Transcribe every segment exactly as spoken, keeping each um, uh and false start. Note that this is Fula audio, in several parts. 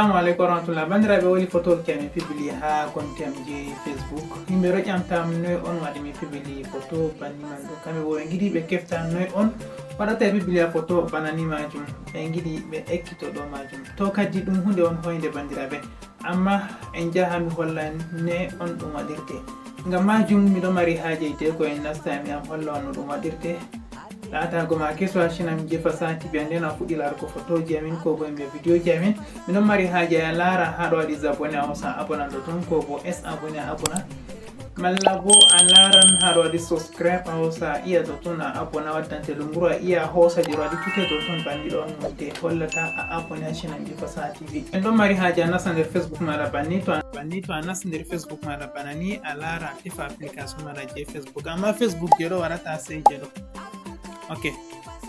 Assalamu aleykum warahmatullah. Banndiraaɓe, woni photo ki amin publie haa konti am je Facebook. Yimɓe ɗo ƴamtam noy on waɗi min publie photo banni man ɗo. Kamɓe bo ɓe ngiɗi ɓe kefta noy on waɗata publie photo bana ni majum. Ɓe ngiɗi ɓe ekkito ɗo majum. To kadi ɗum hunde on hoynde, banndiraaɓe. Amma en jaha mi holla ne on ɗum waɗirte. Ngam majum miɗo mari haaje hiddeeko en nasta mi am holla on no ɗum waɗirte. Laataago ma keso a Channel J F S A T V, nden a fuɗɗi laarugo photoji amin ko bo yimɓe videoji amin. Miɗo mari haaje a laara haa ɗo waɗi s'abonner a hoosa a abonner totton ko bo s'abonner a abonner. Malla bo a laaran haa ɗo waɗi subscribe a hoosa a yi'a totton a abonner, waddante lunguru a yi'a a hoosa je ɗo waɗi tuke totton banni ɗo on wonde hollata a abonner haa Channel J F S A T V. En ɗon mari haaje a nasta nder Facebook maɗa banni to a, banni to a nasti nder Facebook maɗa bana ni a laara a tefa application maɗa je Facebook. Amma Facebook je ɗo waɗata sey je ɗo. Ok.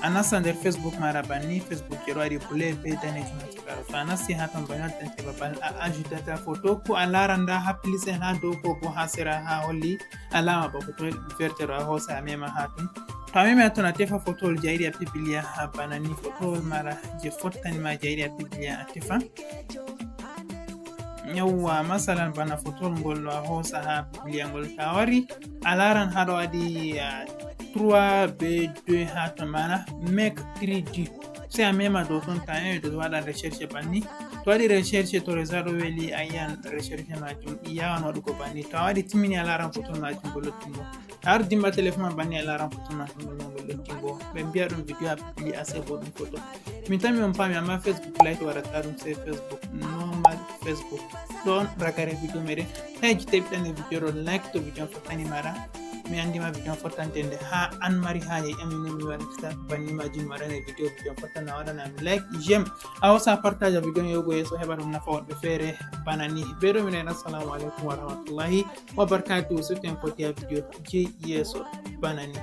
A nasta nder Facebook maɗa banni, Facebook je ɗo waɗi bleu be danejum haa caka ɗo. To a nasti haa ton banni waddante babal a ajoutata photo ko a laara nda haa plus en haa dow ko bo haa sera haa holli alama ba photo verte ɗo a hoosa a mema haa ton. To a memi haa ton a tefa photowol je a yiɗi a publia haa bana ni, photowol maɗa je fottani ma je a yiɗi a publia a tefa. Yawwa, masalan bana photowol ngol ɗo a hoosa haa publia ngol. To a wari a laaran haa ɗo waɗi, ah, trois be deux haa ton, mana make three D. Sey a mema dow ton, to a memi dow waɗan recherche banni. To waɗi recherche to réseau ɗo weli a yi'an recherche majum, i yawan waɗugo banni. To a waɗi timmini a laaran photowol majum ngol luttugo. A wari dimba téléphone ma banni a laaran photowol majum ngol ɗon ngol luttugo. Ɓe mbiya ɗum video a publie a sey bo ɗum photo. Min tammi on paami, amma Facebook Lite waɗata ɗum sey Facebook normal Facebook. Ɗon ragare video meɗen. Tawi jite ɓiɗɗane video ɗo like to video on fottani maɗa. Mi anndi ma video on fottante nde haa an mari haaje ƴami ni mi waɗata banni majum mi waɗane video, video on fottana waɗana mi like, j'aime. A hoosa partage video on yahugo yeeso heɓa ɗum nafa woɗɓe feere bana ni. Be ɗo minen assalamu aleykum wa rahmatullahi wa barakatuhu. Surtout en foti haa video je yeeso bana ni.